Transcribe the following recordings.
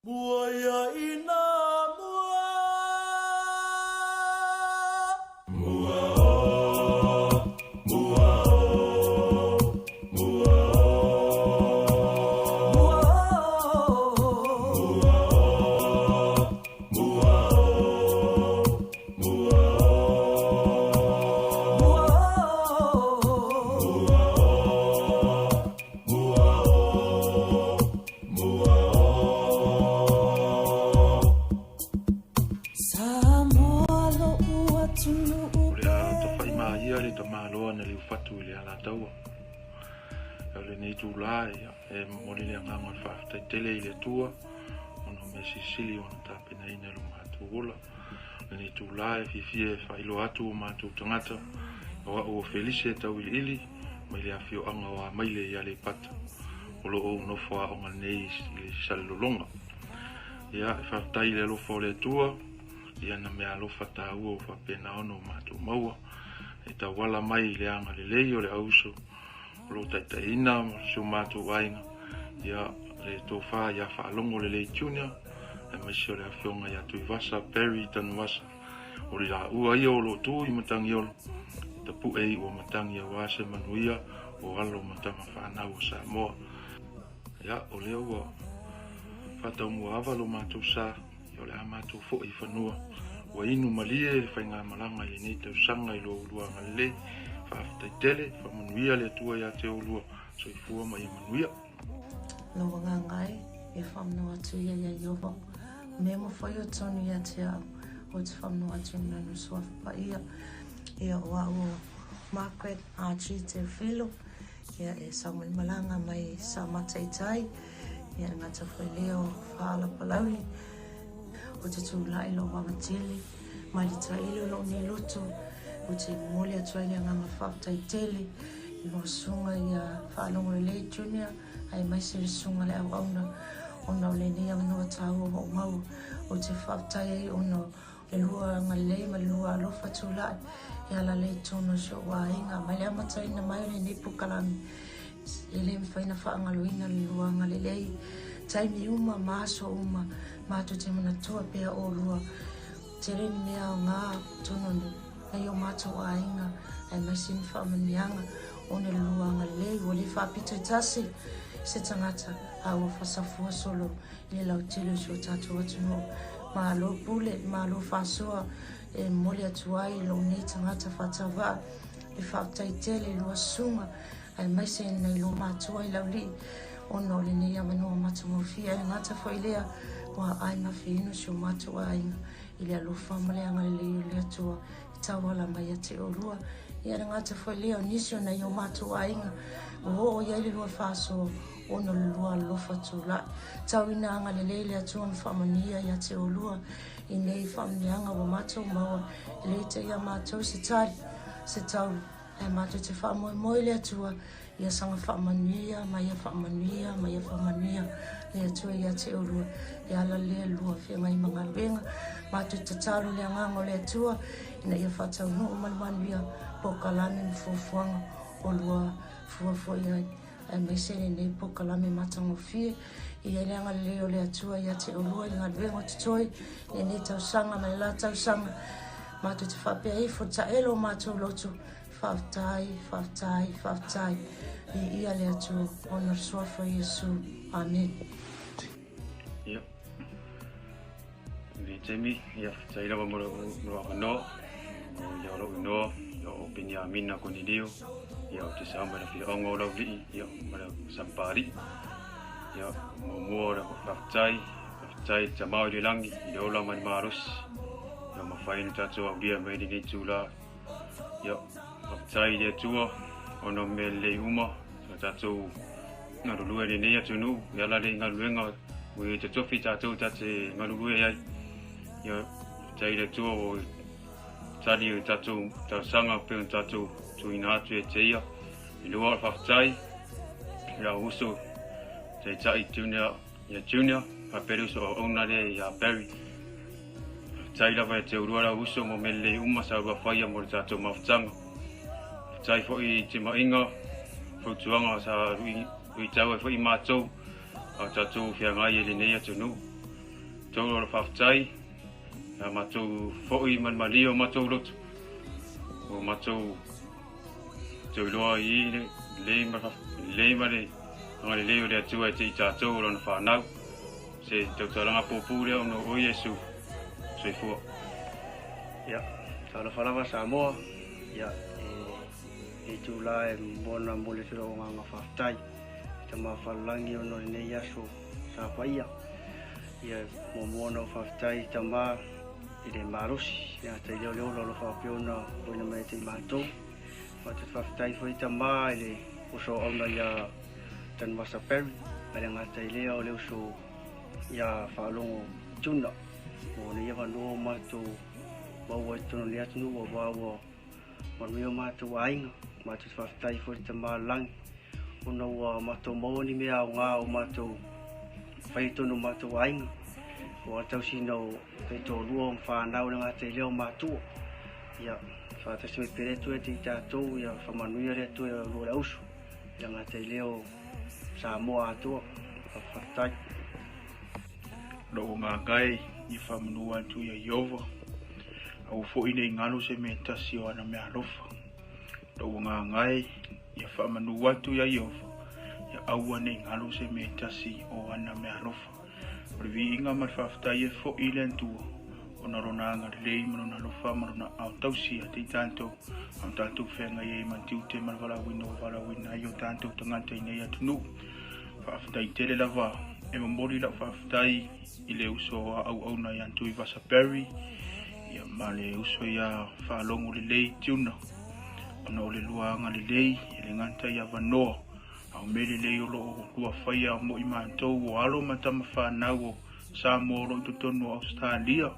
Mua ia ina mua. Mua o, mua o, mua o. Mua o, mua o, mua o, mua o. Mua o, mua o, mua o, Mua o. Samoa lo'u atunuu O le a tawhaimaia le tamaloa na liufatu i le Alataua. O lenei itulā e momoli le agaga o le faafetai tele i le Atua ona o mea silisili ua na tapenaina i lo matou ola. O lenei itulā e fiafia e faailoa atu o matou tagata o au o Felise e tauiliili mai le afioaga o Amaile i Aleipata o lo o ou nofo aoga nei i le Salelologa. Ia, e faafetai i le alofa o le Atua i ana meaalofa taua ua faapena ona o matou maua e tauala mai i le agalelei o le auuso o lo o taitaiina si o matou aiga, ia, le tofa ia Faalogo Lelei Junior, aemaise o le afioga ia Tuivasa Barry Tanuvasa, o le laua ia o lo o tu i Matagiolo, e tapu'e iu o matagi aua se manuia o alo ma tama fanau o Samoa. Ia, o lea ua faataumuaava lo matou sa, ia o le a matou foi i fanua. Ua inu malie le faigamalaga i lenei tausaga i lo oulua agalelei. Faafetai tele, faamanuia le Atua ia te oulua. Soifua ma ia manuia. Lou agaga e, e whamnoa atu ia ia Iowa. Mea mawhai o tonu ia te au, o te whamnoa atu i nanu suafa paia. Ia o au o Margaret Archie Teofilo, ia e saumalimalanga mai sa mataitai, ia e ngata foi lea o Faalapalauli, o te tūlai lou vava tele, mai le taele o lou nei loto, o te momoli atu ai le agaga faafetai tele i lou susuga ia Faalogo Lelei Junior, aemaise le susuga le auauna, ona o lenei avanoa taua ua ou maua, ou te faafetai ai ona o le lua agalelei ma le lua alofa tulai e ala lea i totonu o si ou aiga. Mai le amataina mai o lenei polokalame, e le mafai ona faagaloina le lua agalelei. Taimi uma ma aso uma, matou te manatua pea oulua. Tele ni mea aoga totonu o nai o matou aiga, aemaise ni faamanuiaga ona le lua agalelei ua le faapito i tasi se tagata, a ua fasafua solo i le lautele o si o tatou atunuu. Malo pule, malo faasoa e momoli atu ai i lou nei tagata faatauvaa le faafetai tele i lua susuga aemaise nai lou matua i Laulii ona o lenei avanoa matagofie. E le gata foi lea, ua aai mafeino si o matou aiga i le alofa ma le agalelei o le Atua e tauala mai ia te oulua. Ia e le gata foi lea, o nisi o nai o matou aiga ua oo i ai le lua faasoa ona o le lua alofa tulai. Tau ina agalelei le Atua ma faamanuia ia te oulua i nei faamanuiaga ua matou maua, e le te i a matou se tali, se taulu, ae matou te faamoemoe i le Atua ia saga faamanuia ma ia faamanuia ma ia faamanuia le Atua ia te oulua e ala lea lua feagai ma galuega. Matou te tatalo i le agaga o le Atua ina ia faataunuu ma le manuia polokalame ma fuafuaga o lua fuafua i ai, aemaise lenei polokalame matagofie. E i ai le agalelei o le Atua ia te oulua i le galuega o totoe i lenei tausaga ma le la tausaga. Matou te faapea ifo taelo o matou loto, faafetai, faafetai, faafetai. Viia le Atua ona o le suafa o Iesu. Amene. Ia, lenei taimi, ia, faafetai lava mo lou avanoa. Ia, o lou inoa, ia, o Peniamina Konilio, ia, ou te sao mai le afioaga o Laulii, ia, ma le Sampalii. Ia, muamua o le faafetai, faafetai i le Tama o i le lagi, i le ola ma le malosi, ia, mafai ona tatou aulia mai lenei itula. Ia, faafetai i le Atua ona o mea lelei uma sa tatou galulue i lenei atunuu e ala lea i galuega ua ia totofi tatou ta te galulue ai. Ia, faafetai i le Atua ua tali i tatou talosaga pei ona tatou tuuina atu ia te ia. E lua o le faafetai i lau uso Taitai Junior, ia Junior, faapea le uso auauna lea ia Barry. Faafetai lava ia te oulua lau uso mo mea lelei uma sa oulua faia mo le tatou mafutaga. Faafetai foi i timaiga, fautuaga sa luitau ai foi matou a o tatou feagai i lenei atunuu. Tou o le faafetai ia matou foi ma le malie o matou loto o matou toe iloa i le lelei ma lelei ma le agalelei o le Atua e te i tatou o lona fanau se tautalaga puupuu lea ona o Iesu. Soifua. Ia, talofa lava Samoa. Ia, e itulā e momona momoli atu lou agaga faafetai i Tama Falalagi ona o lenei aso sa paia. Ia, e muamua ona ou faafetai i Tama i le malosi, le gata i lea o le ola o lo o faapea ona oina mai ia te i matou. Matou te faafetai foi i Tama i le uso auauna ia Tanuvasa Perry, ae le gata i lea o le uso ia Faalogo Tuna mo nei avanoa o matou maua i totonu o lenei atunuu aua ua manuia o matou aiga. Matou te faafetai foi i le Tama Lagi ona ua matou maua ni mea aoga o matou fai i totonu o matou aiga aua le tausiga o taitoalua o fanau le gata i lea o matua. Ia faatasi mai pea le Atua ia te i tatou, ia faamanuia le Atua ia lua le auso i le gata i lea o Samoa atoa. Faafetai. Lou agaga e ia faamanu atu ia Ieova, aua foi ne i galo se mea e tasi o ana meaalofa. Lou agaga e ia faamanu atu ia Ieova, ia aua ne i galo se mea e tasi o ana meaalofa. O le viiga ma le faafetai e foi i le Atua, ona o lona agalelei ma lona alofa ma lona aao tausi ia te i tatou, a o tatou feagai ai ma le tiute ma le valaauina ua valaauina ai o tatou tagata i nei atunuu. Faafetai tele lava e momoli lau faafetai i le uso a auauna ia Tuivasa Perry ia ma le uso ia Faalogo Lelei Tiuna ona o le lua agalelei e le gata i avanoa a o mea lelei o lo o lua faia mo i matou o alo ma tama fanau o Samoa o lo o i totonu o Ausetalia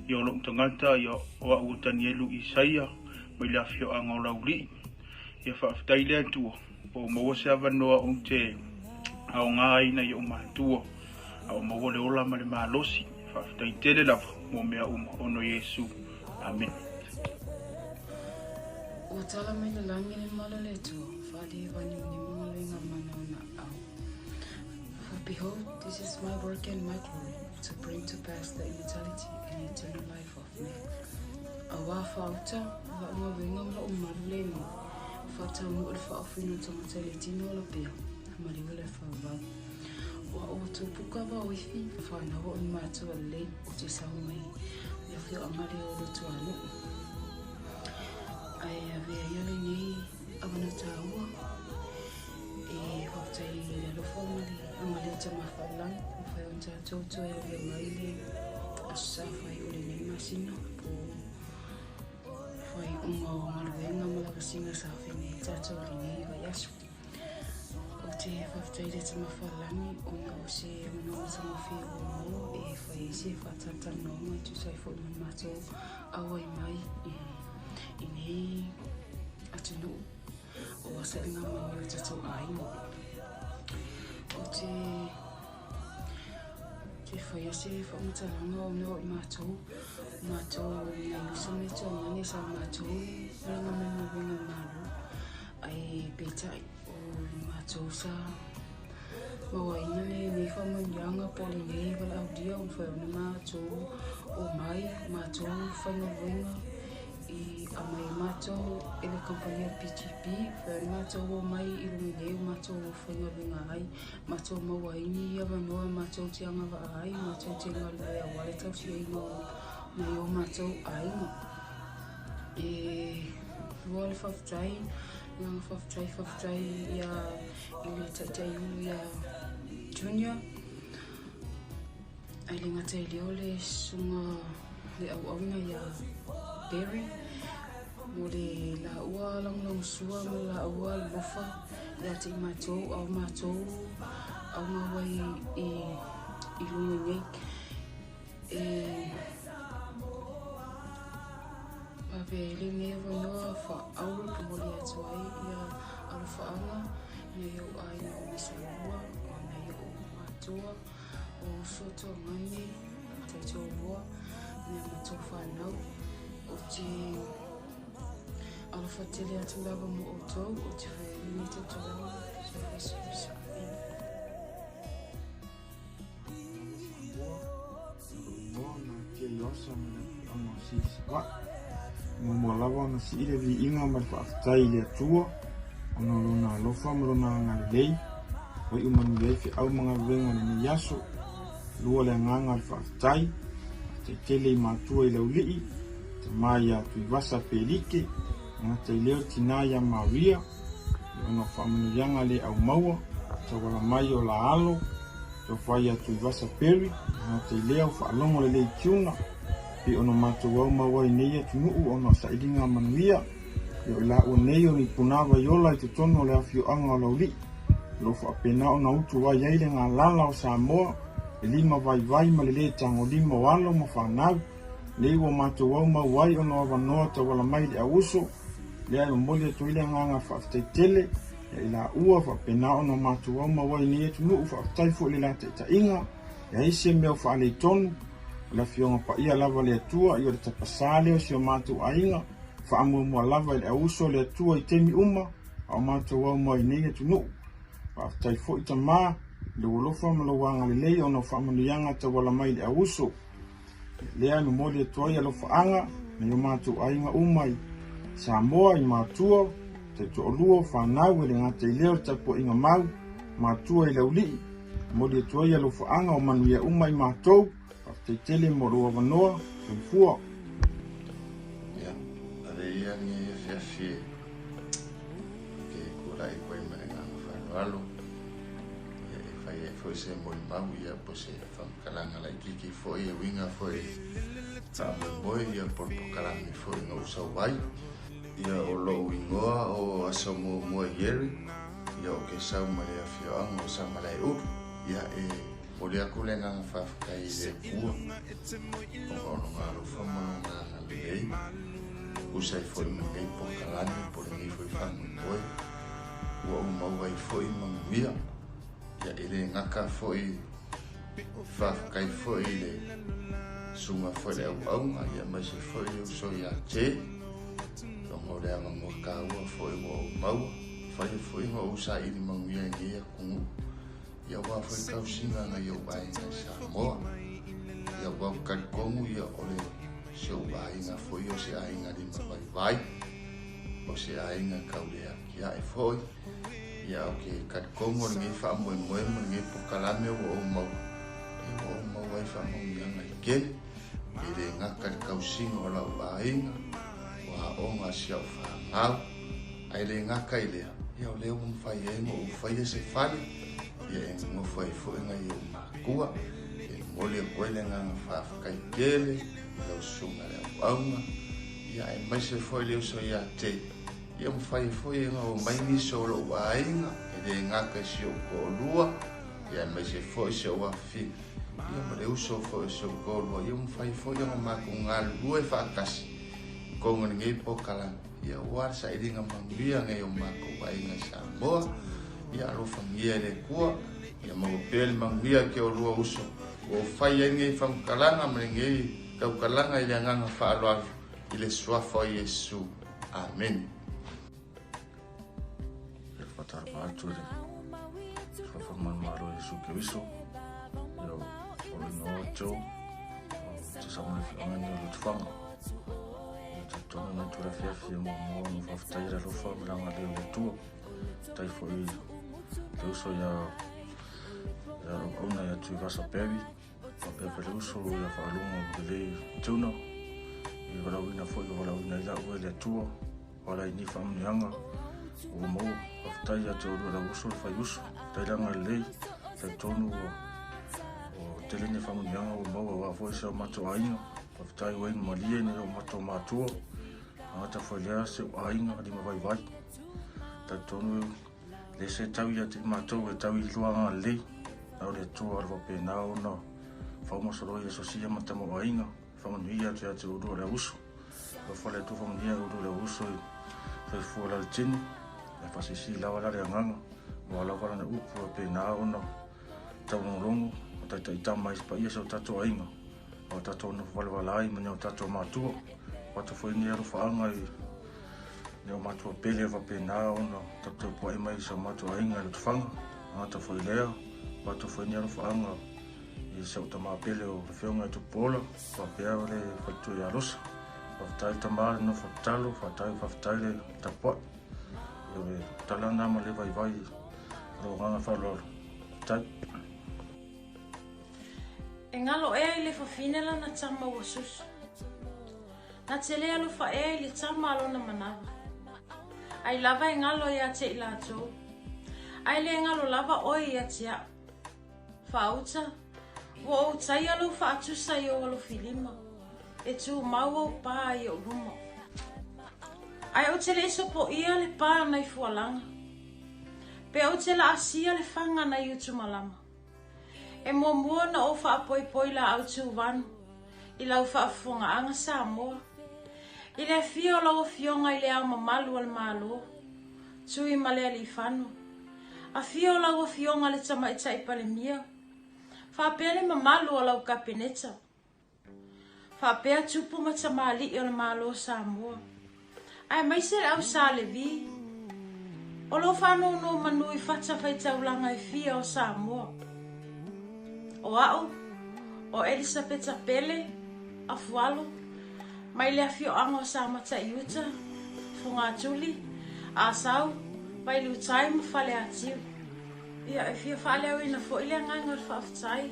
ia o lou tagata ia o au o Tanielu Isaia mai le afioaga o Laulii. Ia faafetai le Atua ua ou maua se avanoa ou te aoga ai nai ou matua a o maua le ola ma le malosi. Faafetai tele lava mo mea uma ona o Iesu. Amene. Ua tala mai le lagi le malu o le Atua, faalewa nimonimo galuega mana o naau. For behold, this is my work and my glory, to bring to pass the immortality and eternal life of men. Auā faauta, o la'u galuega ma la'u malu lenei, faataunuu le faaofiina o tagata i le tino o lapea, maliu le faavavau. Ua outou puka vaoifi, fanau o ni matua lelei o te sau mai le afioaga lea o Lutuanuu. Ae avea ia lenei avanoa taua e faafetai i le alofa ma le agalelei o Tama Faalelagi ua mafai ona tatou toe avea mai le Aso Sa faaiu o lenei masina po o faaiuga o galuega ma lavasiga sa feagai ai tatou i lenei vaiaso. Ou te faafetai i le Tama Faalelagi ona o se avanoa matagofie ua maua e fai ai se faatalatalanoaga e tusa ai foi ma le matou auai mai i nei atunuu o sailiga manuia o tatou aiga. Ou te te faia se faamatalaga ona o i matou, matou nai uso ma ituaga sa matou malaga mai ma galuega a le Malo, ae peitai o matou sa mauaina lenei faamanuiaga po o lenei valaaulia ua mafai ona matou omai, matou faigaluega i aumai ai matou e le kamupani a le PGP, mafai ona matou omai i luga nei o matou faigaluega ai, matou maua ai ni avanoa matou te agavaa ai, matou te galulue aua le tausiaina o nai o matou aiga. E lua le faafetai, agaga faafetai, faafetai ia i le Taitaiulu ia Junior, Ae le gata i lea o le susuga le auauna ia Barry mo le laua lagolagosua ma le laua alofa ia te i matou a o matou augau ai i luga nei. E ave ai lenei avanoa faaauuro e momoli atu ai ia alofaaga i nai ou aiga o Misalua, o nai ou matua, O uso toagane, taitoalua, me a matou fanau, ou te alofa tele atu lava mo outou, ou te fai ai lenei tautalaga, Soifua Iesu Keriso. Amene. Samoa, Tuivasa mai le afioaga o Sili Savaii. Muamua lava ona sii le viiga ma le faafetai i le Atua ona o lona alofa ma lona agalelei ua iu manuia ai feau ma galuega o lenei aso. Lua le agaga o le faafetai, faafetai tele i matua i Laulii, tama ia Tuivasa Pelike, gata i lea o le tina ia Maria, ona o faamanuiaga le aumaua, tauala mai o la alo, tofa ia Tuivasa Perry, gata i lea o faalogo lelei Tiuna, pei ona matou aumau ai nei atunuu ona o sailiga manuia, ia o i laua nei o ni punavai ola i totonu o le afioaga o Laulii, o lo o faapena ona utu ai ai le galala o Samoa, le lima vaivai ma le lē tagolima o alo ma fanau, nei ua matou aumau ai ona o avanoa tauala mai i le auuso, lea e momoli atu ai le agaga faafetai tele ia i laua faapena ona matou aumau ai nei atunuu. Faafetai foi i le la taitaiga, leai se mea o faaletonu, o le Afioga Paia lava le Atua, ia o le tapasā lea o si o matou aiga, faamuamua lava i le auuso le Atua i taimi uma a o matou aumau ai nei atunuu. Faafetai foi tama i lou alofa ma lou agalelei ona o faamanuiaga tauala mai i le auuso. Lea e momoli atu ai alofaaga nai o matou aiga uma i Samoa, i matua, taitoalua, fanau, e le gata i lea o le tapuaiga mau, matua i Laulii. Momoli atu ai alofaaga o manuia uma i matou. Faafetai tele mo lou avanoa. Soifua. Ia, ave ia lenei afiafi e te tulai atu ai ma le agaga faaaloalo, ia e fai ai foi se molimau, ia po o se faamatalaga laitiiti foi e uiga foi i le faamoemoe, ia po o le polokalame foi na ou sau ai. Ia, o lou igoa o Asomuamua Jerry, ia ou te sau ma le afioaga o Samalaeulu. Ia, e momoli atu le agaga faafetai i le Atua ona o lona alofa ma lona agalelei, tusa ai foi ma lenei polokalame po o lenei foi faamoemoe ua ou maua ai foi manuia. Ia, e le gata foi faafetai foi i le susuga foi i le auauna, ia aemaise foi le uso ia Jay, ona o le avanoa taua foi ua ou maua, fai foi na ou saili manuia i nei atunuu, ia aua foi le tausiga a nai ou aiga i Samoa. Ia aua ou te talitonu ia o le si ou aiga foi o se aiga lima vaivai, o se aiga tau le atiae foi. Ia ou te talitonu o lenei faamoemoe ma lenei polokalame ua ou maua, ia ua ou maua ai faamanuiaga e tele. E le gata i le tausiga o lau aiga, o aoga a si au fanau, ae le gata i lea, ia o lea ua mafai ai ona ou faia se fale, ia e nonofo ai foi nai ou matua, e momoli atu ai le agaga faafetai tele i lau susuga i le auauna, ia aemaise foi le uso ia Jay. Ia mafai foi ona omai nisi o lou aiga, e le gata i si ou toalua, ia aemaise foi si ou afafine, ia ma le uso foi o si ou toalua, ia mafai foi ona matou galulue faatasi i totonu o lenei polokalame, ia aua le sailiga manuia nei o matou aiga i Samoa. Ia alofagia e le Atua, ia maua pea le manuia i ke olua uso ua ou fai ai lenei faamatalaga ma lenei tautalaga i le agaga faaaloalo i le suafa o Iesu. Amene. E whatarapa atu le suafa manumalo Iesu Keriso. Ia o le ingoa Joe, o te sa mai whionga ni o Lotuwhanga. Ia te tonu nei tura fiafi e mua mua no whawhitai re alofa me langa leo le Atua. Tai foi le uso ia ia auauna ia Tuivasa Perry. Faapea foi le uso ia faalogo lelei Tuna i valaauina foi ua valaauina ai laua e le Atua o ala ai nei faamanuiaga ua maua. Faafetai ia te oulua lau uso le fai uso, faafetai le agalelei, talitonu ua tele nei faamanuiaga ua maua aua foi si o matou aiga. Faafetai ua inu malie nei o matou matua, agata foi lea si ou aiga lima vaivai. Talitonu le se tau ia te i matou e tau i lua agalelei, na o le Atua o le faapena ona faamasolo ai asosia ma tamaoaiga, faamanuia atu ia te oulua o le auuso. Alofa le Atua faamanuia oulua le auuso i soifua lautino, e faasilisili lava la le agaga, ua lava lana upu faapena ona taulogologo ma taitaitama ai se paia si o tatou aiga, o tatou nofo valavala ai ma ni o tatou matua. O atu foi nei alofaaga i ni o matua pele faapena ona taputapuai mai i si o matou aiga i Lotofaga. Agata foi lea, o atu foi nei alofaaga I si ou tama pele o le Afioga ia Tupuola faapea le faletua ia Losa. Faafetai le tama le nofo tatalo, faafetai faafetai le tapuai. Ia o le tala lena ma le vaivai o lou agaga faaaloalo. Faafetai. E galo ea i le fafine lana tama ua susu. Na te le alofa ea i le tama a lona manava. Ai lava e galo ia te i latou. Ae le galo lava oe ia te au. Faauta, ua ou taia lou faatusa i ou alofilima, e tumau ou pa i ou luma. Ae ou te le i sopoia le pa nai fualaga, pe ou te laasia le faga nai utumalama. E muamua ona ou faapoipoi laau tuvanu i lau faafofogaaga Samoa, i le afio o lau Afioga i Le Ao Mamalu o le Malo, Tuimalealiifano, Afio lau Afioga le Tamaitai Palemia, faapea le mamalu o lau Kapeneta, faapea tupu ma tamalii o le Malo o Samoa, aemaise le au Sa Levi, o lo o faanonomanu i fatafaitaulaga e fia o Samoa. O au, o Elisapeta Pele Afualo, Mai le afioaga o Samata i uta, Fogatuli, Asau, Vailuutai ma Faleatiu. Ia, e fia faaleoina foi le agaga o le faafetai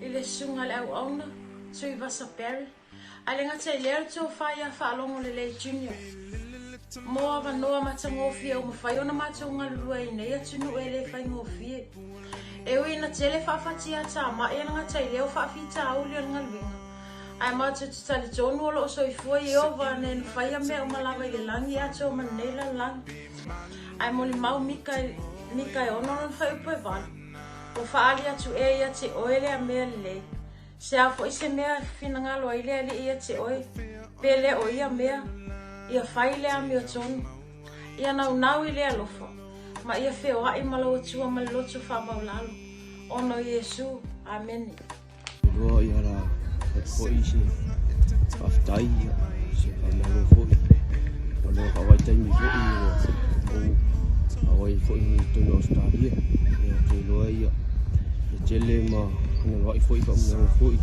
i le susuga a le auauna, Tuivasa Barry, ae le gata i lea o le tofa ia Faalogo Lelei Junior. Mo avanoa matagofie ua mafai ona matou galulue ai i nei atunuu e le faigofie. E ui ina tele faafatia tamai a le gata i lea o faafitauli o le galuega, Ae matou te talitonu o lo o soifua Ieova na e faia mea uma lava i le lagi atoa ma lenei lalolagi. Ae molimau Mika e ono lona fuaiupu e valu, Ua faaali atu ea ia te oe lea mea lelei? Se a foi se mea e finagalo ai le Alii ia te oe, pe le o ia mea, ia fai le amiotonu, ia naunau i le alofa, ma ia feoai ma lau Atua ma le loto faamaualalo, ona o Iesu. Amene. Loa ia la foi se faafetai se faamalo foi o lea faavaitaimi foi ua ou auai foi i totonu o Ausetalia. Ia ou te iloa ia e tele ma hanaloai foi faamanuiaga foi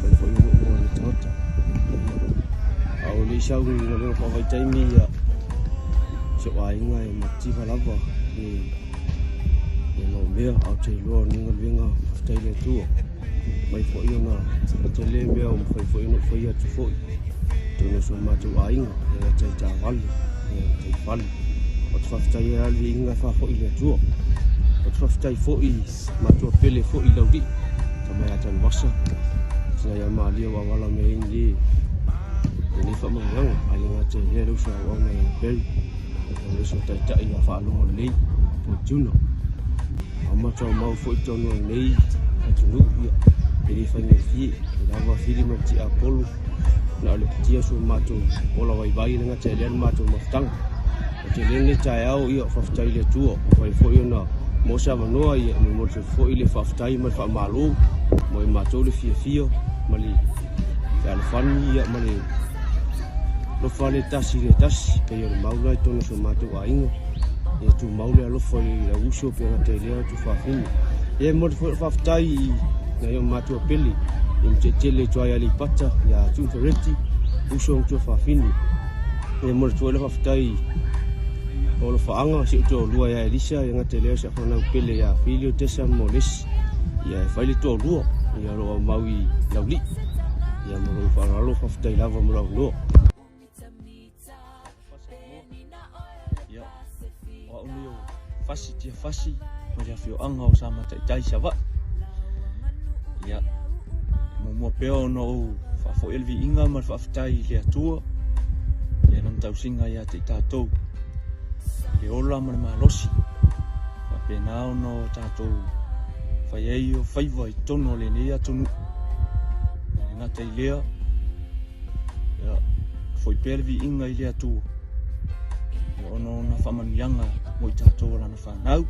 fai foi o loo le tagata. A o le i sau i galuega faavaitaimi ia si ou aiga e mativa lava le e mau mea a ou te iloa o lenei galuega faafetai i le Atua mai foi ona tele mea ua mafai foi ona ou faia atu foi totonu o si o matou aiga e gata i taavale e gata i fale. Ou te faafetai ai le viiga e faafoi i le Atua. Ou te faafetai foi matua pele foi i Laulii tama ia Tanuvasa tina ia Malia ua auala mai ai nei lenei faamanuiaga ae le gata i lea le uso auauna ia Barry o le uso taitai ia Faalogo Lelei Fortuna. A matou mau foi tonu o lenei atunuu ia e le faigofie e lava fili ma le tiapolo na o le tia so matou ola vaivai le gata i lea le matou mafutaga. O te le lenei taeao ia faafetai i le Atua ua fai foi ona mo se avanoa ia e momoli atu foi le faafetai ma le faamalo mo i matou le fiafia ma le fealofani ia ma le alofa le tasi i le tasi pei o le mau la i totonu o so matou aiga ia tumau le alofa i lau uso pe gata i lea tuafafine. Ia e momoli foi le faafetai i nai o matua pele i Mtetele i tua i Aleipata ia Tuufereti uso ma tuafafine. Ia e momoli foi le faafetai o alofaaga si ou toalua ia Elisa ia gata i lea si au fanau pele ia Filio Tesa ma Molesi ia e fai le toalua ia o lo o aumau i Laulii. Ia ma lou faaaloalo faafetai lava mo lou avanoa. Ia, o au nei o Fasi Tia Fasi mai le afioaga o Samataitai Savaii. Ia, e muamua pea ona ou faafoia le viiga ma le faafetai i le Atua i lana tausiga ia te i tatou i le ola ma le malosi faapena ona o tatou fai ai o faiva i totonu o lenei atunuu. E le gata i lea, Ia, foi pea le viiga i le Atua, ia ona ona faamanuiaga mo i tatou o lana fanau.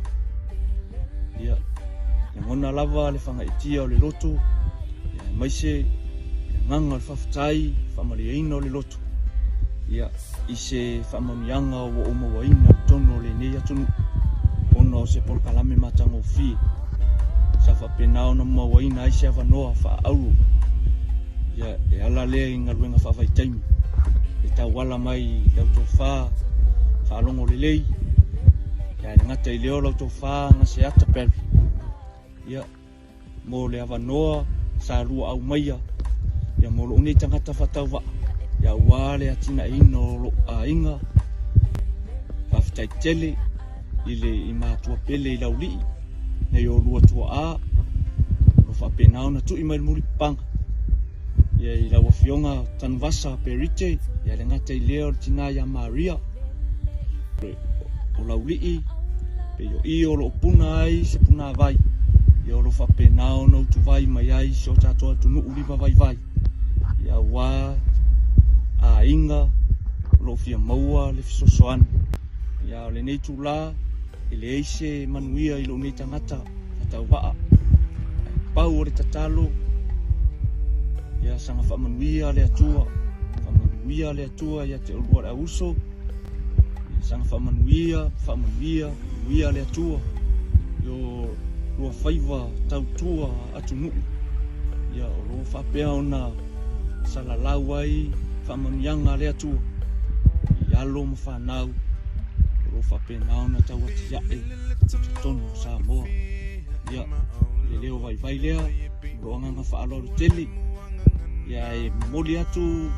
Ia, lagona lava le fagaetia o le loto, ia, aemaise le agaga o le faafetai, faamalieina o le loto, ia, i se faamanuiaga ua ou mauaina i totonu o lenei atunuu, ona o se polokalame matagofie. Sa faapena ona mauaina ai se avanoa faaauro ia e ala lea i galuega faavaitaimi e tauala mai i lau tofa faalogo lelei ia e le gata i lea o lau tofa Gaseata Barry ia mo le avanoa sa lua aumaia ia mo lou nei tagata faatauvaa ia aua le atinaeina o lou aiga. Faafetai tele i le i matua pele i Laulii nei o lua tuaa o lo faapena ona tui mai le mulipapaga ia i lau afioga Tanuvasa Perite ia le gata i lea o le tina ia Maria o Laulii pei o i o loo puna ai se punavai ia o lo faapena ona utuvai mai ai si o tatou atunuu lima vaivai ia aua aiga o loo fia maua le fesoasoani. Ia o lenei itulā e leai se manuia i lou nei tagata faatauvaa. Ae pau o le tatalo, ia saga faamanuia le Atua, faamanuia le Atua ia te oulua le auuso, ia saga faamanuia, faamanuia, manuia le Atua i o lua faiva tautua atunuu, ia o lo o faapea ona salalau ai faamanuiaga a le Atua i alo ma fanau o lo o faapena ona tauatiae i totonu o Samoa. Ia, le leo vaivai lea, o lou agaga faaaloalo tele, ia e momoli atu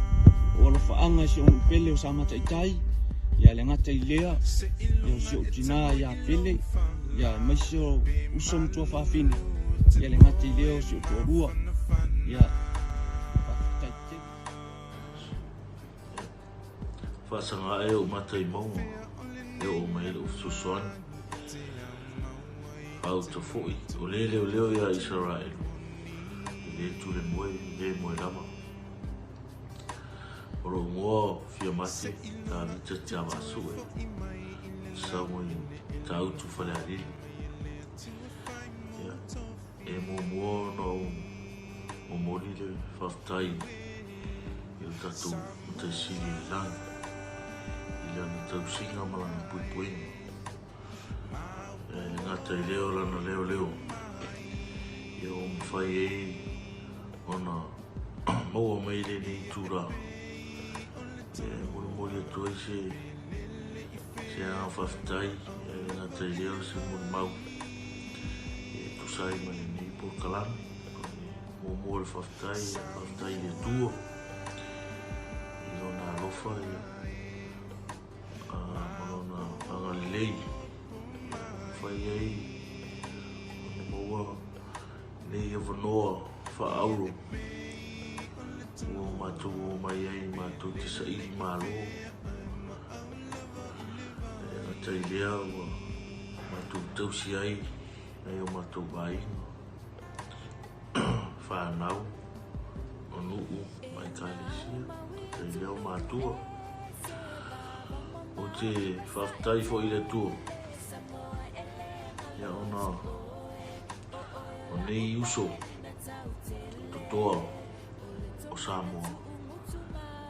o alofaaga i si ou nuu pele o Samatai, ia le gata i lea, ia o si ou tinā ia Pele, ia aemaise o uso ma tuafafine, ia le gata i lea o si ou toalua, ia faafetai tele. Faasaga ae ou mata i mauga e oo mai ai lou fesoasoani. Faauta foi, o lē leoleo iā Isaraelu, e lē tule moe, e lē moe lava. O lou igoa o Fiamate Tavita Tiavaasue, sau mai Matautu Falealili. Ia, e muamua ona ou momoli le faafetai i le tatou Matai Sili i le Lagi i lana tausiga ma lana puipuiga. E le gata i lea o lana leoleo, ia ua mafai ai ona maua mai lenei itula e molimoli atu ai se se agaga faafetai, e le gata i lea o se molimau e tusa ai ma lenei polokalame. Muamua le faafetai, faafetai i le Atua i lona alofa ia ma lona agalelei ua mafai ai ona maua nei avanoa faaauro ua matou o mai ai matou te saili malo. E gata i lea ua matou tausi ai nai o matou aiga, whānau, o nuu ma ekalesia, gata i lea o matua. Ou te faafetai foi i le Atua ia ona o nei uso totoa o Samoa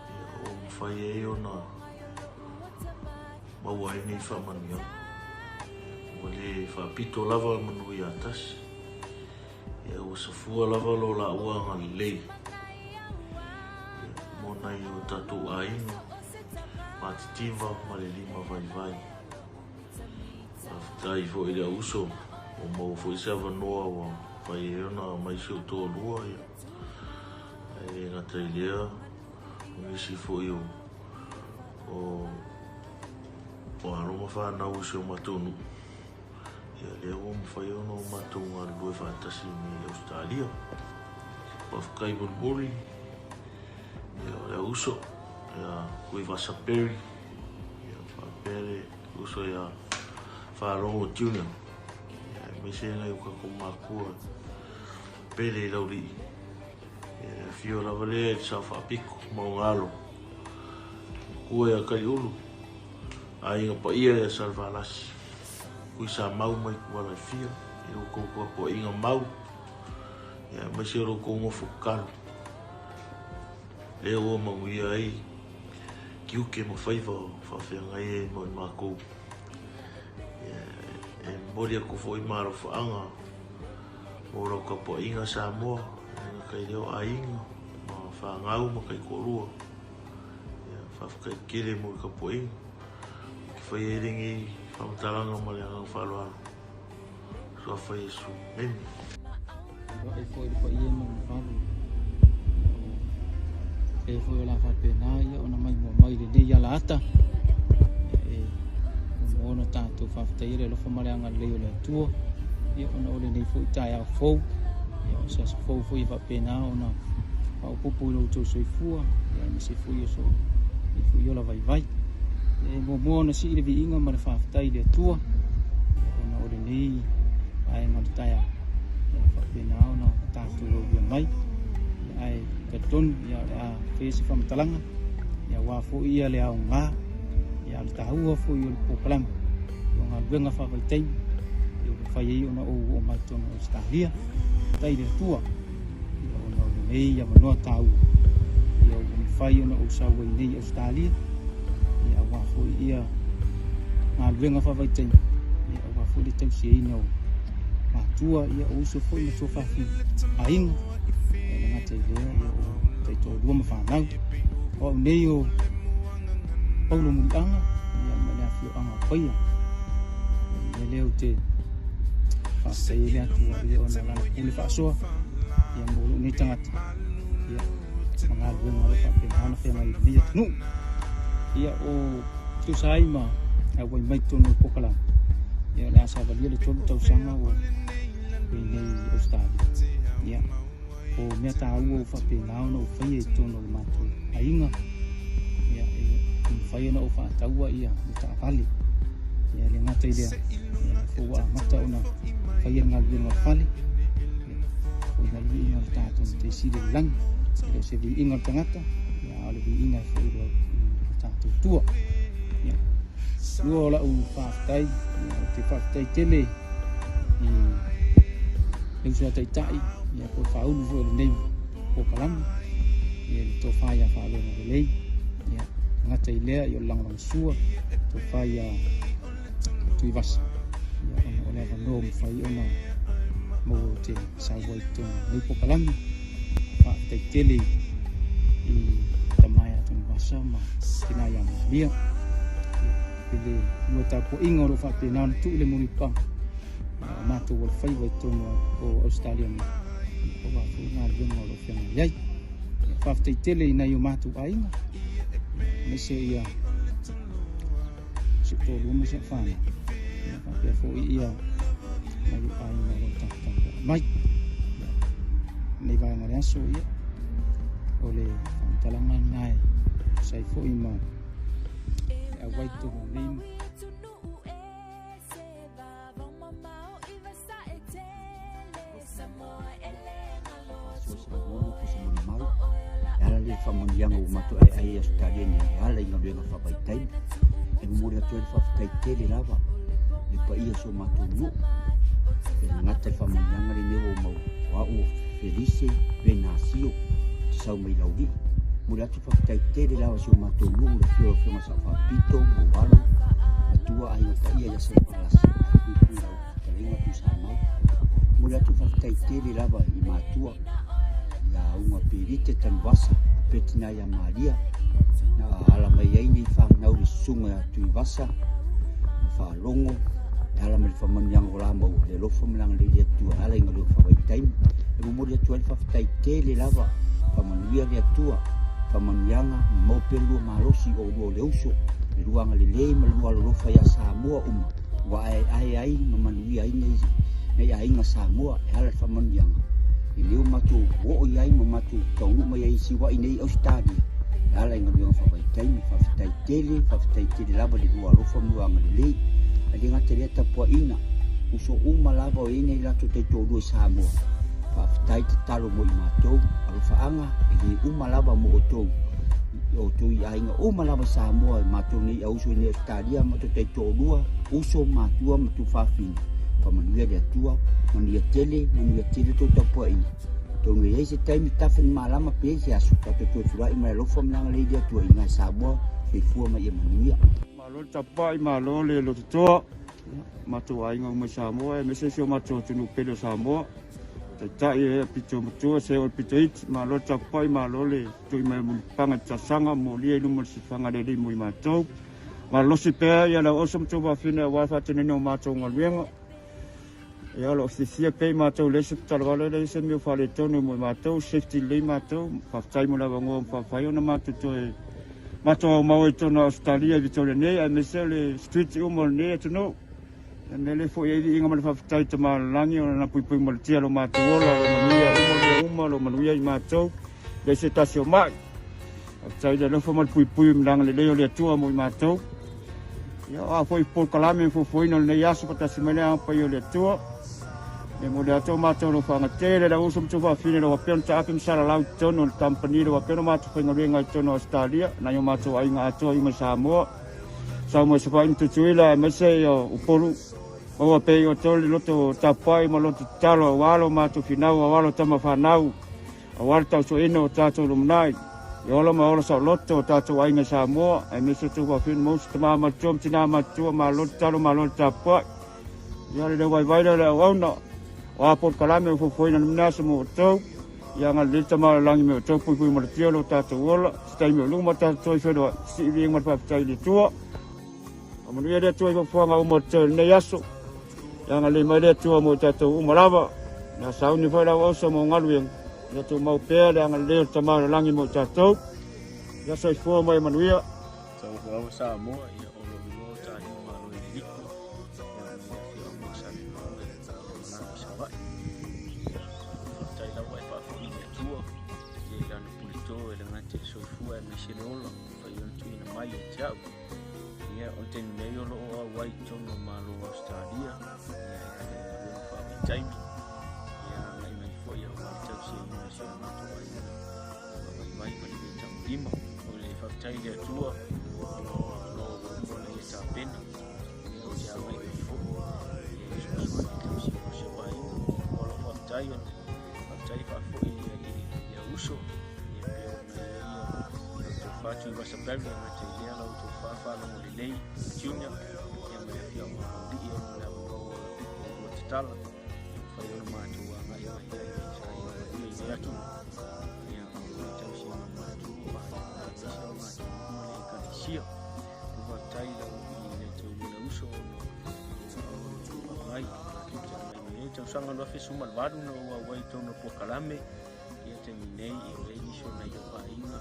ia ua mafai ai ona maua ai nei faamanuiaga. Ua le faapito lava le manu ia tasi, ia ua safua lava lo laua agalelei mo nai o tatou aiga matitiva ma le lima vaivai. Faafetai foi i le auuso ua maua foi se avanoa ua mafai ai ona aumai si ou toalua ia. Ae le gata i lea, o nisi foi o o o alo ma fanau o si o matou nuu ia lea ua mafai ona o matou galulue faatasi i Ausetalia. Faafetai molimoli ia o le auuso ia Tuivasa Perry ia faapea le uso ia Faalogo Junior ia aemaise nai o tatou matua pele i Laulii. Ia le afio lava lea i le Sao Faapito ma ona alo, matua ia Kaliulu, aiga paia ia Salevalasi, Tuisamau ma Ituala e fia i lo outou tuatuaiga mau, ia aemaise o lo outou nofo tatalo. Lea ua manuia ai tiute ma faiva o faafeagai ai ma matou. Ia, e momoli atu foi ma alofaaga. Mo lau tapuaiga Samoa, e le gata i lea o aiga ma fanau ma taitoalua. Ia, faafetai tele mo le tapuaiga. Ou te faia ai lenei faamatalaga ma le agaga faaaloalo. Suafa Iesu. Amene. Feiloai foi i le paia ma le mamalu o e foi o le a faapena ia ona maimoa mai i lenei alaata e muamua ona tatou faafetaia le alofa ma le agalelei o le Atua ia ona o lenei foi taeao fou ia o se aso fou foi e faapena ona faaopoopo i lo outou soifua ia aemaise foi o so foi ola vaivai. E muamua ona sii le viiga ma le faafetai i le Atua ona o lenei vaega o le taeao ia faapena ona tatou aulia mai. Ae talitonu ia o le a faia se faamatalaga ia aua foi ia le aoga ia le taua foi o le polokalame o galuega faavaitaimi ia ua mafai ai ona ou oo mai totonu o Ausetalia. Faafetai i le Atua ia ona o lenei avanoa taua ia ua mafai ona ou sau ai nei i Ausetalia ia aua foi ia galuega faavaitaimi ia aua foi le tausiaina o matua ia o uso foi ma tuafafine aiga ia le gata i lea ia o taitoalua ma fanau. O au nei o Paulo Muliaga ia ma le afioaga o Paia. Ia lea ou te faafetai ai le Atua ia ona lana pule faasoa ia mo lou nei tagata ia ma galuega o lo o faapena ona feagai i lenei atunuu. Ia o tusa ai ma auai mai totonu o le polokalame ia o le a savalia le 3 tausaga ua i nei Ausetalia. Ia o mea taua ua faapena ona ou faia i totonu o le matou aiga ia e mafai ona ou faataua ia le taavale ia le gata i lea ia fou ua amata ona faia le galuega o le fale ia foi na le viiga o le tatou matai sili i le lagi e le o se viiga o le tagata ia a o le viiga e foi i le tatou tua. Ia lua o lau faafetai ia ou te faafetai tele i le uso a taitai ia po o le faaulu foi o lenei polokalame ia le tofa ia Faalogo Lelei ia gata i lea ia o le lagolagosua tofa ia Tuivasa ia ona o le avanoa mafai ona maua ou te sau ai i totonu o lenei polokalame. Faafetai tele i tama ia Tanuvasa ma tina ia Malia i le lua tapuaiga o lo o faapena ona tuu le mulipapaga o matou alofaiva i totonu o Ausetalia nei aua foi galuega o lo o feagai ai. Faafetai tele i nai o matou aiga aemaise ia si ou toalua ma si au fanau faapea foi ia nai o aiga o lo o taputapuai mai. Nei vaega o le aso ia o le faamatalaga lena e tusa ai foi ma le auai totonu o lenei E ala le faamanuiaga ua matou aeae i Ausetalia nei e ala i galuega faavaitaimi. E momoli atu ai le faafetai tele lava i le paia o si o matou nuu. E le gata i faamanuiaga lenei ua mau o au o Felise Venasio te sau mai Laulii. Momoli atu faafetai tele lava i si o matou nuu le afio o lau Afioga Sao Faapito, Maualo, Matua, Aiga Paia ia Salevalasi, ae puipui lau fetalaiga Tuisamau. Momoli atu faafetai tele lava i matua ia Auga Pelite Tanuvasa, Petina ia Maria, na ala mai ai nei fanau le susuga ia Tuivasa, ma Faalogo, e ala mai le faamanuiaga o la maua, le alofa ma le agalelei le Atua, e ala i galuega faavaitaimi. E momoli atu ai le faafetai tele lava, faamanuia le Atua, faamanuiaga ma maua pea le lua malosi o oulua o le uso, le lua agalelei ma le lua alolofa ia Samoa uma, ua aeae ai ma manuia ai nei, nei aiga Samoa e ala i le faamanuiaga. E leo matou oo i ai ma matou taunuu mai ai i Siuai nei Ausetalia, e ala i galuega faavaitaimi, faafetai tele, faafetai tele lava i le lua alofa ma lua agalelei. Ae le gata i lea tapuaiga, uso uma lava o i ai nai latou taitoalua i Samoa, faafetai tatalo mo i matou, alofaaga e le uma lava mo outou, outou i aiga uma lava i Samoa, i matou nei auso i nei Ausetalia, matou taitoalua, uso, matua ma tuafafine, faamanuia le Atua, manuia tele, manuia tele tou tapuaiga. Atonu e i ai se taimi tafa ni malama pe i se aso, tatou toe feiloai ma le alofa ma le agalelei le Atua i ina e Samoa, soifua ma ia manuia. Malo le tapuai, malo le lototoa, matou aiga uma i Samoa, aemaise si o matou atunuu pele o Samoa. Taitai e pito matua se o pito iti, malo le tapuai, malo le tui mai o mulipapaga i le talosaga, molia i luma o le sifaga le Alii mo i matou. Malolosi pea ia lau oso ma tou fafine aua le faatinoina o matou galuega. Ia o lo o fiafia pea i matou leai se talavale, leai se mea o faaletonu mo i matou, safety lelei matou. Faafetai mo le avanoa ua mafai ona matou toe matou aumau ai i totonu o Ausetalia i Victoria nei aemaise o le street uma o lenei atunuu. Ia mea lea foi ai viiga ma le faafetai i Tama o le Lagi ona na puipui malutia lo matou ola, lo manuia uma mea uma, lo manuia i matou, leai se tasi o mai. Faafetai i le alofa ma le puipui ma le agalelei o le Atua mo i matou. Ia o a foi polokalame ma fuafuaina o lenei aso faatasi mai le agaga paia o le Atua. E momoli atu o matou alofaga tele lau uso ma tuafafine lau afioga taape ma salalau i totonu o le kamupani lau afioga matou faigaluega i totonu o Ausetalia nai o matou aiga atoa i mai Samoa. Sau mai Savaii ma Tutuila aemaise o Upolu maua pea i outou le loto tapuai ma loto tatalo aua lo matou finau aua lo tama fanau aua le tausoaina o tatou lumanai e ola ma ola saoloto o tatou aiga i Samoa aemaise o tuafafine ma uso tama matutua ma tina matutua malo le tatalo malo le tapuai. Ia le leo vaivai lea o le auauna o a polokalame ua fuafuaina i lenei aso mo outou. Ia agalelei le Tama o le Lagi me outou puipui malutia lo tatou ola. Se taimi o luma tatou toe feiloai. Sii viiga ma le faafetai i le Atua. Faamanuia le Atua i fuafuaga uma o totoe o lenei aso. Ia agalelei mai le Atua mo i tatou uma lava. Ia sauni foi lau ausa mo galuega. Ia tumau pea le agalelei o le Tama o le Lagi mo i tatou. Ia soifua ma ia manuia. Talofa lava Samoa, ia o lou igoa o Taliu Malo i Liliku, ia mai le afioaga o Salemuga, ia malaga i Savaii. Ia faafetai lava e faafoi i le Atua, ia i lana puleto e le gata i le soifua aemaise le ola, ua mafai ona tuuina mai ia te au. Ia o le taimi nei o lo o auai i totonu o Malo o Ausetalia, ia e ala i galuega faavaitaimi, ia agai mai foi aua le tausiaina o si o matou aiga vaivai ma le le tagolima. O le faafetai i le Atua ona o avanoa ua uma ona ia tapena, ia ou te agai mai foi ia e fesoasoani i le tausiga o si ou aiga. O lau faafetai ona faafetai faafoi i au uso ia pei ona i ai lau tofa Tuivasa Barry e gata i lea lau tofa Faalogo Lelei Junior ia ma le afioaga o Laulii ona o le avanoa ua oulua tatala ia mafai ona matou agai mai ai sa ia manuia i lea atunuu. Ia o le tausiga o matou aemaise o matou nuu ma le ekalesia. E faafetai lau i le taulia uso ona o mai matou te agai mai ai. Tausaga 2018 na ou auai i totonu o polokalame ia taimi nei ia ua i ai nisi o nai ou aiga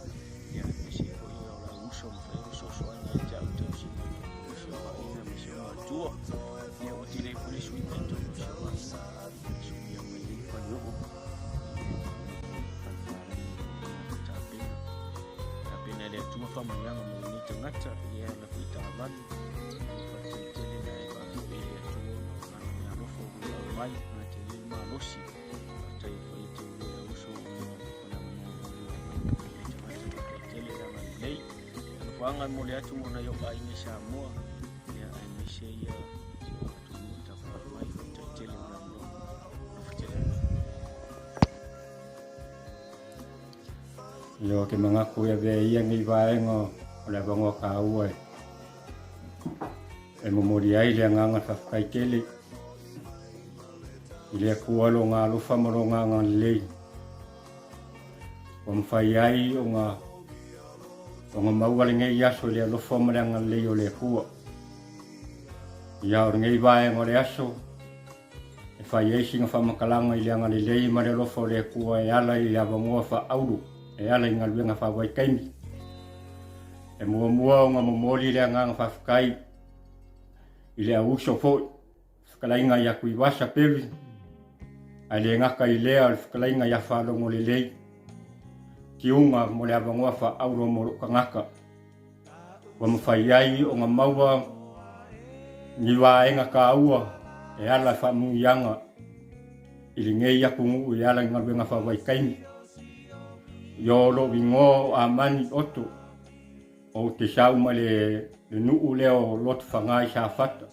ia aemaise foi o lau uso mafai ona fesoasoani ia te au i tausiga o si ou aiga aemaise o matua. Ia ua tele foi le suiga i totonu o si ou aiga suia mai ai faleoo tapena tapena e le Atua faamanuiaga mo lenei tagata ia e ala foi i taavale faafetai tele la e faafoi e le Atua ona o lana meaalofa ua aumai gata i ai le malosi faafetai foi e te ua uso ona o le avanoa ua mai mo lenei tagata faafetai tele le agalelei alofaga e momoli atu mo nai ou aiga i Samoa ia aemaise ia si o matou nuu tapuai mai faafetai tele mo le avanoa alofa tele. Ia ke manatu e avea ia nei vaega o le avanoa taua e e momoli ai le agaga faafetai tele i le Atua lona alofa ma lona agalelei ua mafai ai ona ona maua lenei aso i le alofa ma le agalelei o le Atua. Ia o lenei vaega o le aso e fai ai sina faamatalaga i le agalelei ma le alofa o le Atua e ala i avanoa faaauro e ala i galuega faavaitaimi. E muamua ona momoli le agaga faafetai i le auuso foi fetalaiga ia Tuivasa Perry, ae le gata i lea o le fetalaiga ia Faalogo Lelei Tiuga mo le avanoa faaauro mo lou tagata ua mafai ai ona maua ni vaega taua e ala i faamanuiaga i lenei atunuu e ala i galuega faavaitaimi. Ia o lou igoa o Amani Otto, ou te sau mai le nuu lea o Lotofaga i Safata.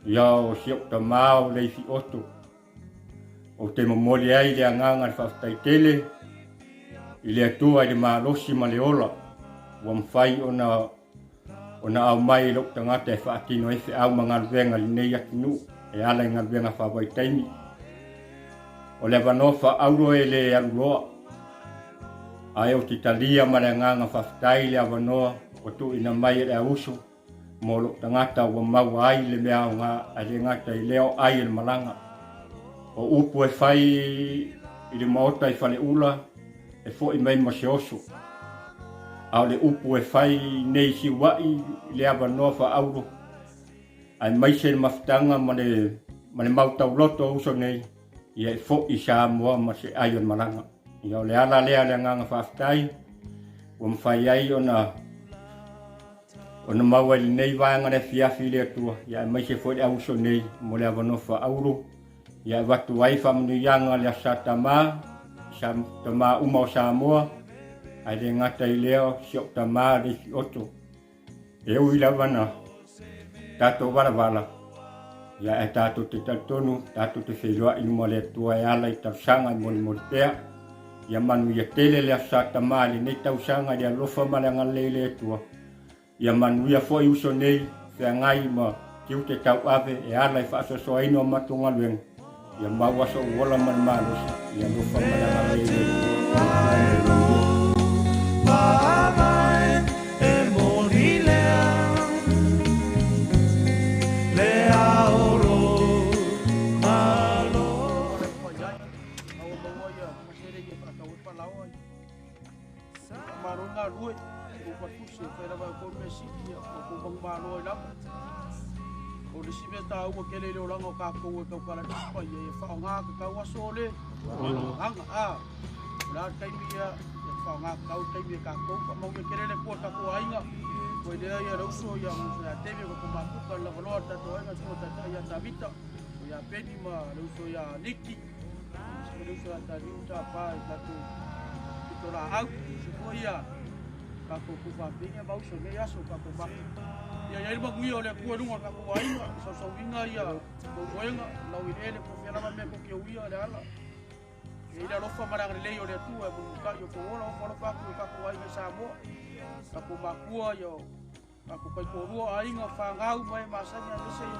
Ia o si ou tama o Leifi Otto, ou te momoli ai le agaga le faafetai tele i le Atua i le malosi ma le ola ua mafai ona ona aumai i lou tagata e faatino ai feau ma galuega i lenei atunuu e ala i galuega faavaitaimi. O le avanoa faaauro e le aluloa, ae ou te talia ma le agaga faafetai le avanoa ua tuuina mai e le auso mo lou tagata ua maua ai le mea aoga ae le gata i lea o ai e le malaga. O upu e fai i le maota i Faleula e foi mai ma se oso, a o le upu e fai nei Siua'i i le avanoa faaauro aemaise le mafutaga ma le ma le mau tauloto o uso nei, ia e fo'i Samoa ma se ai o le malaga. Ia o le ala lea le agaga faafetai ua mafai ai ona ona maua i lenei vaega le afiafi i le Atua, ia aemaise foi le auuso nei mo le avanoa faaulu, ia avatu ai faamanuiaga le Aso Sa Tama, sa tama uma o Samoa, ae le gata i lea o si ou tama le isi oto. E ui lava na tatou valavala, ia ae tatou te talitonu, tatou te feiloai i luma o le Atua e ala i talosaga e molimoli pea. Ia manuia tele le Aso Sa Tama i lenei tausaga i le alofa ma le agalelei o le Atua. Ia manuia foi uso nei feagai ma tiute tauave e ala i faasoasoaina o matou galuega. Ia maua sou ola ma le malosi, ia alofa ma le agalelei o le Atua. Faamalo le galulue, ua fatusi e fai lava e kou mea sili, ua kou manumalo ai lava. O le isi mea taua tele i le olaga o tatou e tautala i le Tusi Paia, ia faaaoga tatau aso o le agaga. A, o le a le taimi ia, ia faaaoga tatau le taimi e tatou. Faamanuia tele le Atua i le tatou aiga. Ua lea ia le uso ia le uso ia David o tatou mafuta i le lavaloa le tatou aiga, le susuga taitai ia Tavita, o ia Peni ma le uso ia Niki. Le uso ia Taliu tapa i tatou pitolaau. Se foi ia tatou tufaafine ma uso nei aso tatou mafu. Ia i ai le manuia o le Atua i luga o le tatou aiga, sausauina ia tou moega, lau i le ele po fea lava mea tou te uia le ala. Ia i le alofa ma le agalelei o le Atua e mulimulitai o tou ola, ofa alofa atu i tatou aiga i Samoa, tatou makua ia tatou taitoalua aiga fanau ma e masani aemaise ia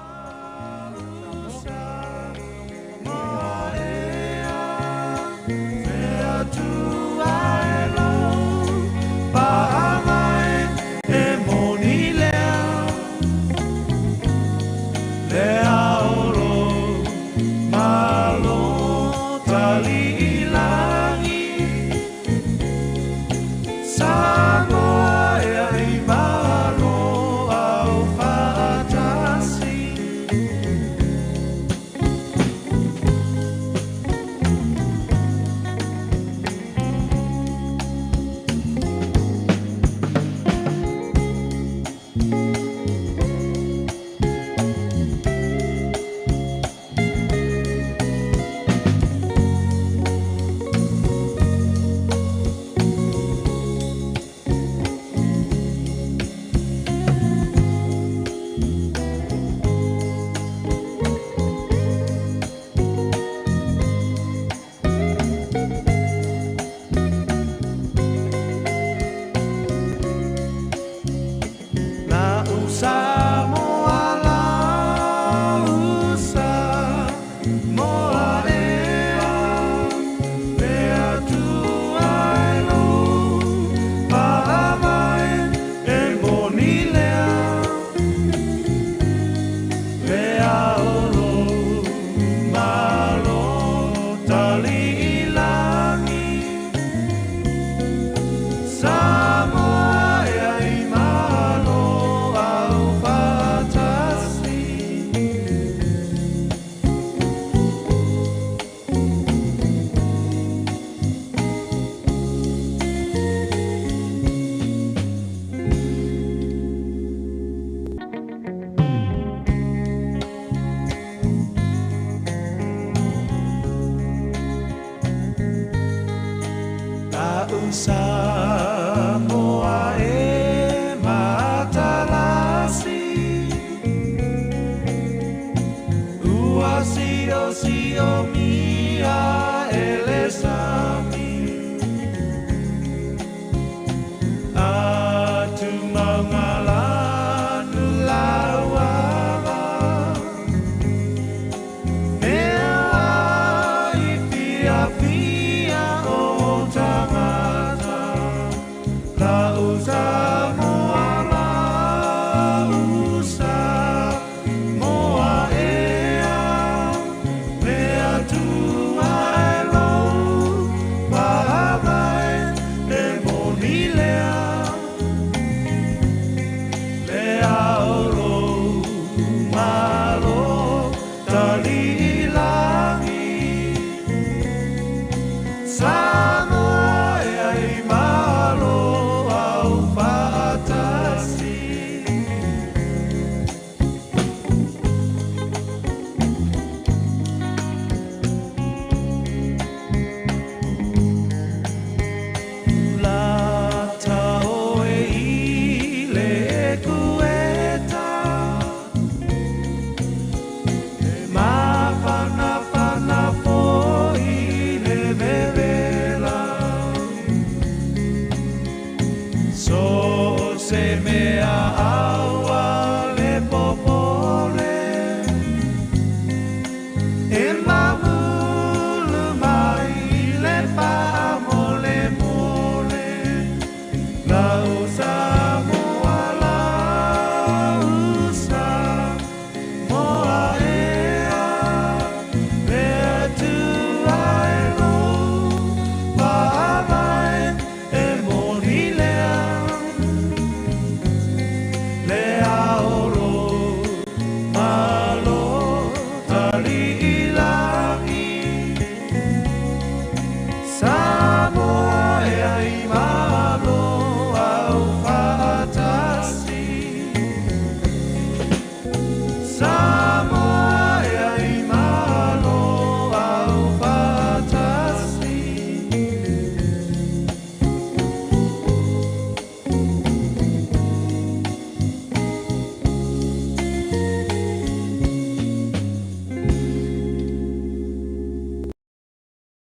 Atua.